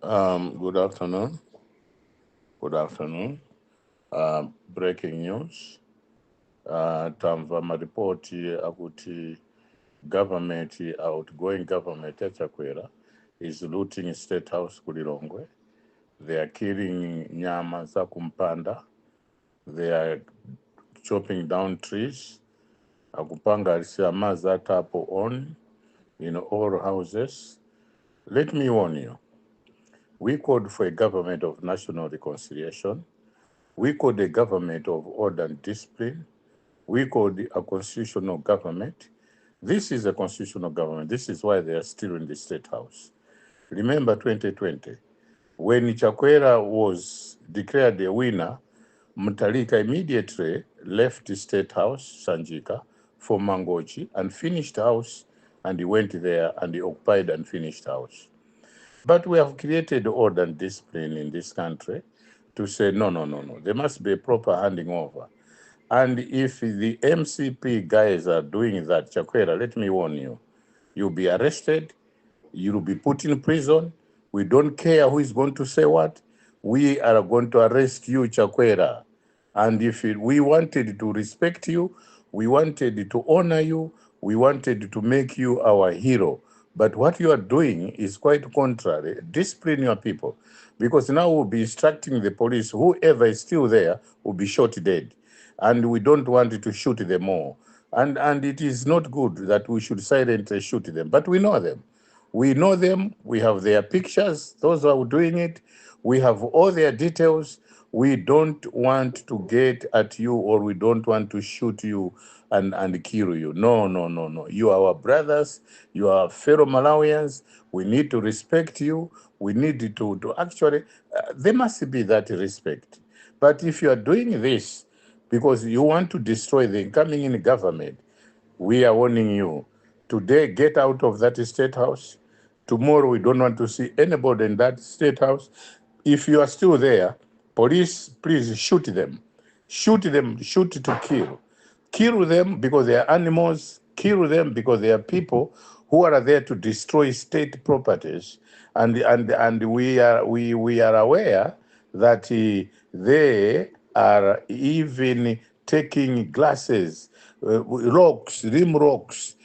Good afternoon. Good afternoon. Breaking news. Tamva maripoti akuti government, outgoing government yachakwera is looting state house kulilongwe. They are killing nyama za kumpanda. They are chopping down trees. Akupanga alisema tapo on in all houses. Let me warn you. We called for a government of national reconciliation. We called a government of order and discipline. We called a constitutional government. This is a constitutional government. This is why they are still in the State House. Remember 2020, when Chakwera was declared a winner, Mutharika immediately left the State House, Sanjika, for Mangochi and finished house, and he went there and he occupied and finished house. But we have created order and discipline in this country to say, no. There must be a proper handing over. And if the MCP guys are doing that, Chakwera, let me warn you, you'll be arrested, you'll be put in prison. We don't care who is going to say what. We are going to arrest you, Chakwera. And if we wanted to respect you, we wanted to honor you, we wanted to make you our hero. But what you are doing is quite contrary. Discipline your people. Because now we'll be instructing the police, whoever is still there will be shot dead. And we don't want to shoot them all. And it is not good that we should silently shoot them. But we know them. We know them. We have their pictures, those who are doing it. We have all their details. We don't want to get at you, or we don't want to shoot you and kill you. No. You are our brothers. You are fellow Malawians. We need to respect you. We need to actually, there must be that respect. But if you are doing this because you want to destroy the incoming in government, we are warning you. Today, get out of that state house. Tomorrow, we don't want to see anybody in that state house. If you are still there, police, please shoot them. Shoot them, shoot to kill. Kill them because they are animals. Kill them because they are people who are there to destroy state properties. And we are aware that they are even taking glasses, rocks, rim rocks,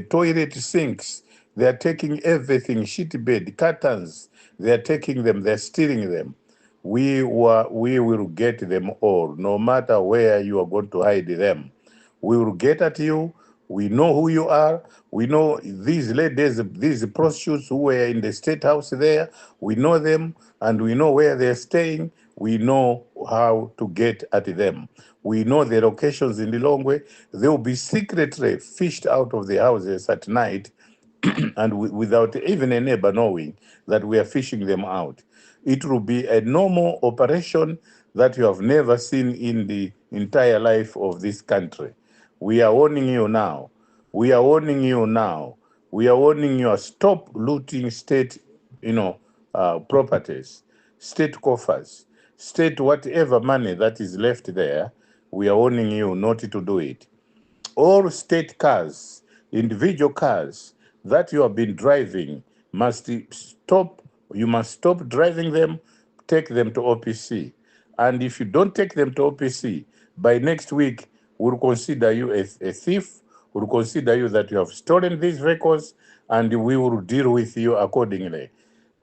toilet sinks. They are taking everything, sheet bed, curtains. They are taking them. They are stealing them. We will get them all, no matter where you are going to hide them. We will get at you. We know who you are. We know these ladies, these prostitutes who were in the state house there. We know them and we know where they're staying. We know how to get at them. We know the locations in the Longwe. They will be secretly fished out of the houses at night and without even a neighbor knowing that we are fishing them out. It will be a normal operation that you have never seen in the entire life of this country. We are warning you now. We are warning you now. We are warning you, stop looting state, properties, state coffers, state whatever money that is left there. We are warning you not to do it. All state cars, individual cars that you have been driving must stop. You must stop driving them, take them to OPC. And if you don't take them to OPC, by next week, we'll consider you a thief, we'll consider you that you have stolen these vehicles, and we will deal with you accordingly.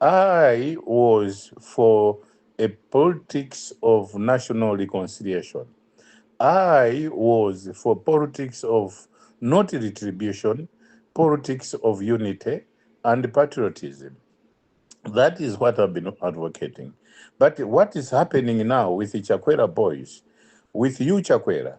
I was for a politics of national reconciliation. I was for politics of not retribution, politics of unity and patriotism. That is what I've been advocating. But what is happening now with the Chakwera boys, with you, Chakwera,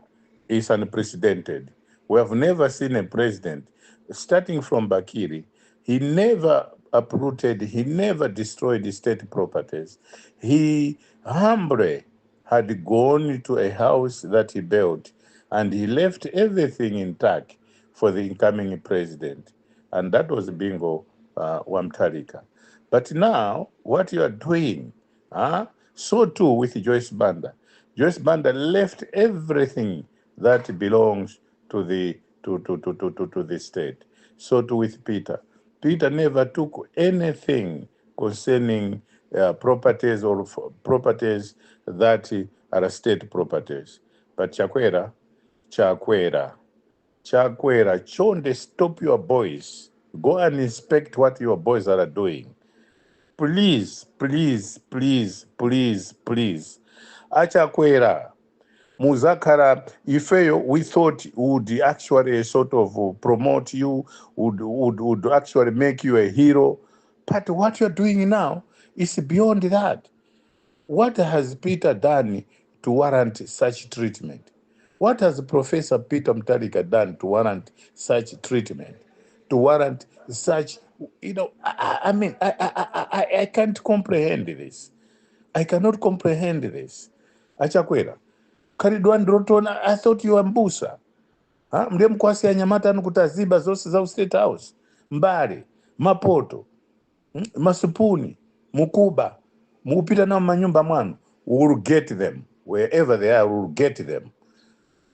is unprecedented. We have never seen a president, starting from Bakiri, he never uprooted, he never destroyed the state properties. He humbly had gone to a house that he built and he left everything intact for the incoming president. And that was Bingo Wamtarika. But now, what you are doing, so too with Joyce Banda. Joyce Banda left everything that belongs to the state. So too with Peter. Peter never took anything concerning properties or properties that are state properties. But Chakwera, Chonde, stop your boys. Go and inspect what your boys are doing. Please, please, please, please, please. Achakwera, Muzakara, Ifeyo, we thought would actually sort of promote you, would actually make you a hero. But what you're doing now is beyond that. What has Peter done to warrant such treatment? What has Professor Peter Mutharika done to warrant such treatment? To warrant such, I can't comprehend this. I cannot comprehend this. Achakwera. Karidwan Rotona, I thought you were Mbusa. Mle mkwasi ya Nyamata nukutaziba zose za State House. Mbare, Mapoto, Masupuni, Mukuba, Mupita na manyumba mwanu. We will get them. Wherever they are, we will get them.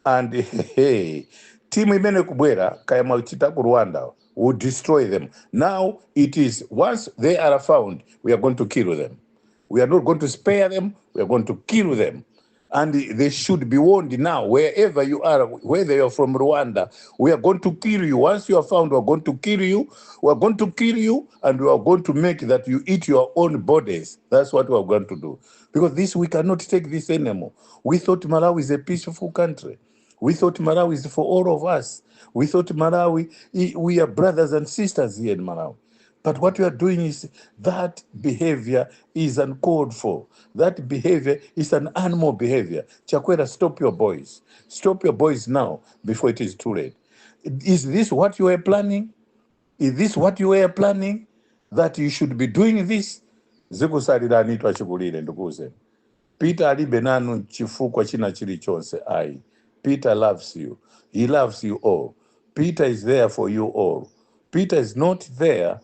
And hey, timu imene kubwera kaya mauchita ku Rwanda will destroy them. Now it is, once they are found, we are going to kill them. We are not going to spare them, we are going to kill them. And they should be warned now, wherever you are, whether you're from Rwanda, we are going to kill you. Once you are found, we're going to kill you. We're going to kill you, and we are going to make that you eat your own bodies. That's what we're going to do. Because this, we cannot take this anymore. We thought Malawi is a peaceful country. We thought Malawi is for all of us. We thought Malawi, we are brothers and sisters here in Malawi. But what you are doing is, that behavior is uncalled for. That behavior is an animal behavior. Chakwera, stop your boys. Stop your boys now before it is too late. Is this what you were planning? Is this what you were planning? That you should be doing this? Zikusalira anitwa chikulire ndukuze. Peter alibe nanu chifukwa china chilichonse ai. Peter loves you. He loves you all. Peter is there for you all. Peter is not there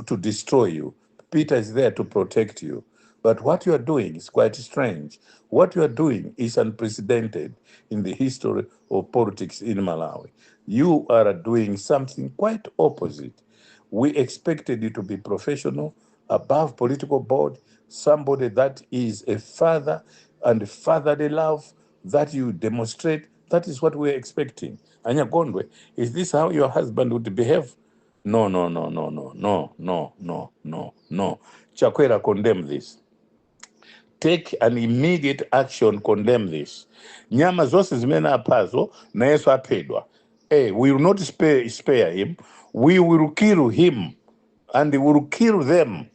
to destroy you. Peter is there to protect you. But what you are doing is quite strange. What you are doing is unprecedented in the history of politics in Malawi. You are doing something quite opposite. We expected you to be professional, above political board, somebody that is a father and fatherly love that you demonstrate. That is what we're expecting. Anya Gondwe, is this how your husband would behave? No, no, no, no, no, no, no, no, no, no. Chakwera, condemn this. Take an immediate action, condemn this. Nyama zose zimene apazo na Yesu aphedwa. Hey, we will not spare him. We will kill him, and we will kill them,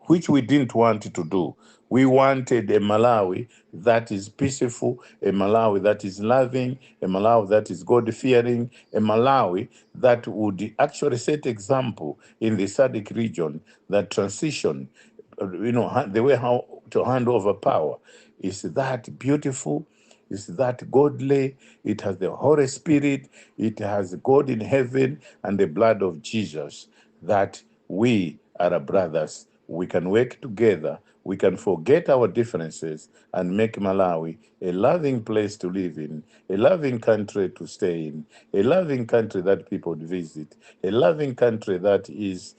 which we didn't want to do. We wanted a Malawi that is peaceful, a Malawi that is loving, a Malawi that is God-fearing, a Malawi that would actually set example in the SADC region, that transition, the way how to hand over power is that beautiful, is that godly, it has the Holy Spirit, it has God in heaven and the blood of Jesus, that we are brothers. We can work together, we can forget our differences and make Malawi a loving place to live in, a loving country to stay in, a loving country that people visit, a loving country that is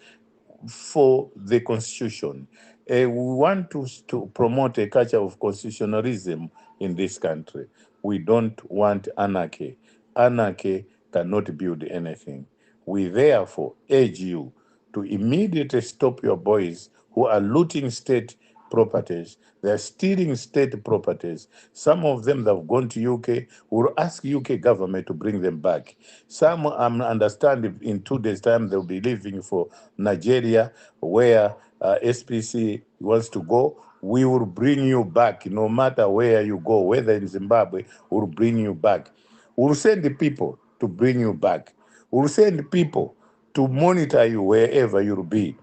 for the Constitution. We want to promote a culture of constitutionalism in this country. We don't want anarchy. Anarchy cannot build anything. We therefore urge you to immediately stop your boys who are looting state properties. They're stealing state properties. Some of them that have gone to UK will ask UK government to bring them back. Some understand in 2 days' time they'll be leaving for Nigeria, where SPC wants to go. We will bring you back, no matter where you go, whether in Zimbabwe, we'll bring you back. We'll send the people to bring you back. We'll send people to monitor you wherever you'll be,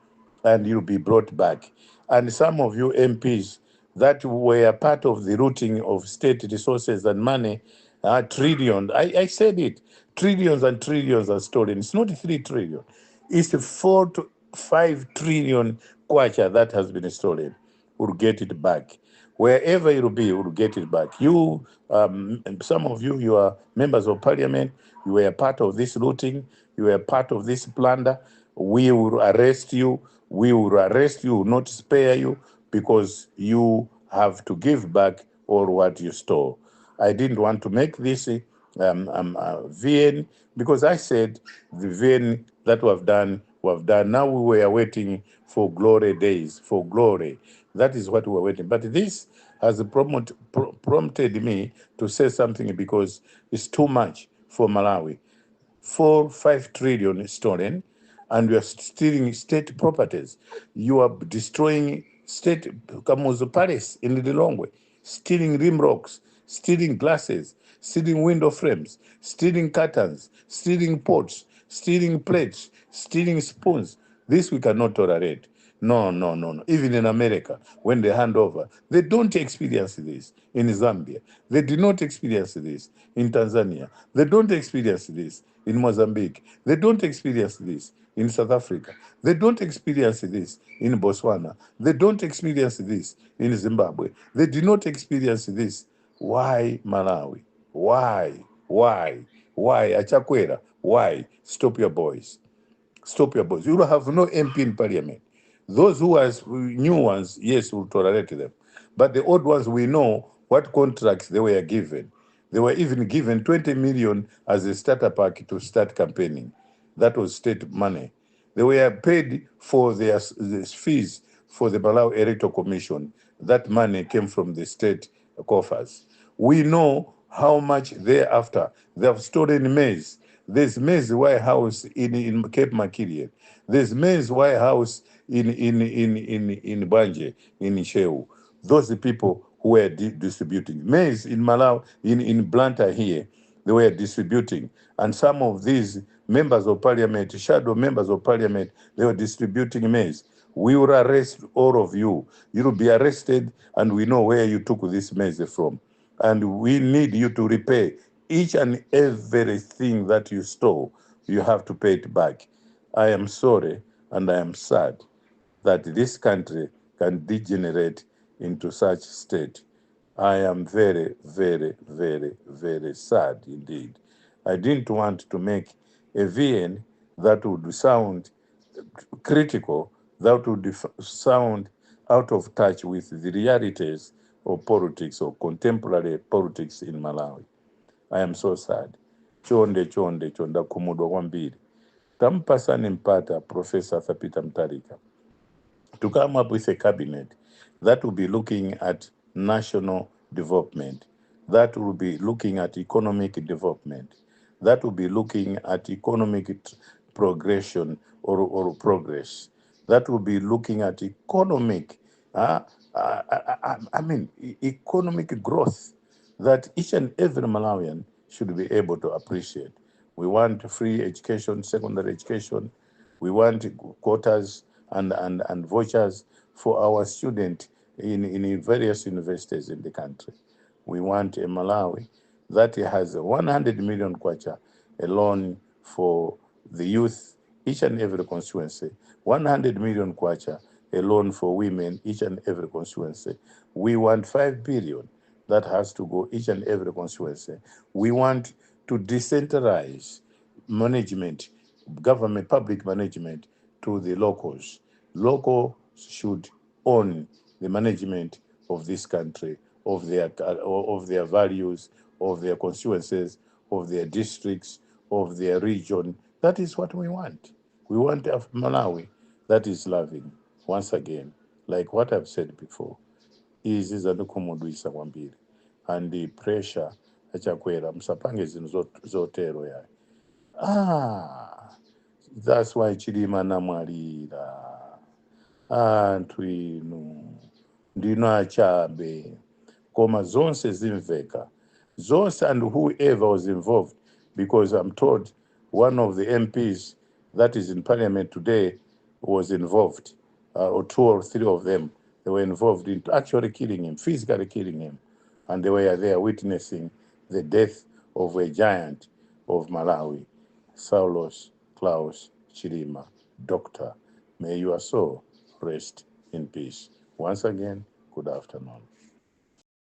and you'll be brought back. And some of you MPs that were part of the routing of state resources and money, trillions, I said it, trillions and trillions are stolen. It's not 3 trillion. It's 4 to 5 trillion kwacha that has been stolen. We'll get it back. Wherever it will be, we'll get it back. You, some of you, you are members of parliament, you were part of this looting, you were part of this plunder. We will arrest you. We will arrest you, not spare you. because you have to give back all what you stole. I didn't want to make this VN because I said the VN that we have done, we have done. Now we were waiting for glory days, for glory. That is what we were waiting. But this has prompted me to say something because it's too much for Malawi. 4-5 trillion stolen, and you are stealing state properties. You are destroying state Kamuzu Palace in Lilongwe, stealing rim rocks, stealing glasses, stealing window frames, stealing curtains, stealing pots, stealing plates, stealing spoons. This we cannot tolerate. No, no, no, no. Even in America, when they hand over, they don't experience this. In Zambia, they did not experience this. In Tanzania, they don't experience this. In Mozambique, they don't experience this. In South Africa, they don't experience this. In Botswana, they don't experience this. In Zimbabwe, they did not experience this. Why Malawi? Why? Why? Why? Achakwera? Why? Stop your boys. Stop your boys. You will have no MP in parliament. Those who are new ones, yes, we'll tolerate them. But the old ones, we know what contracts they were given. They were even given 20 million as a starter pack to start campaigning. That was state money. They were paid for their fees for the Malawi Electoral Commission. That money came from the state coffers. We know how much thereafter they have stolen maize. There's maize warehouse in Cape Makilian. There's maize warehouse in Banje, in Sheu. Those are the people who were distributing. Maize in Malawi, in Blantyre here, they were distributing. And some of these members of parliament, shadow members of parliament, they were distributing maize. We will arrest all of you. You will be arrested, and we know where you took this maize from. And we need you to repay each and everything that you stole. You have to pay it back. I am sorry and I am sad that this country can degenerate into such state. I am very, very, very, very sad indeed. I didn't want to make a VN that would sound critical, that would sound out of touch with the realities of politics or contemporary politics in Malawi. I am so sad. Chonde chonde chonda kumudwa kwambiri. Tampasani mpata Professor Thapita Mtarika to come up with a cabinet that will be looking at national development, that will be looking at economic development, that will be looking at economic progression or progress, that will be looking at economic, economic growth that each and every Malawian should be able to appreciate. We want free education, secondary education. We want quotas and vouchers for our students in various universities in the country. We want a Malawi that has 100 million kwacha, a loan for the youth, each and every constituency. 100 million kwacha, a loan for women, each and every constituency. We want 5 billion that has to go each and every constituency. We want to decentralize management, government, public management to the locals. Locals should own the management of this country, of their values, of their constituencies, of their districts, of their region. That is what we want. We want a Malawi that is loving. Once again, like what I've said before, izi zanokumudwisa kwambiri and the pressure achakwera musapange zvinhu zotero yayo. That's why Chilima namwalira anthu inu ndino achabe koma zonse zimveka zonse, and whoever was involved, because I'm told one of the MPs that is in parliament today was involved, or 2 or 3 of them, they were involved in actually killing him, physically killing him, and they were there witnessing the death of a giant of Malawi, Saulos Klaus Chilima, Doctor. May your soul rest in peace. Once again, good afternoon.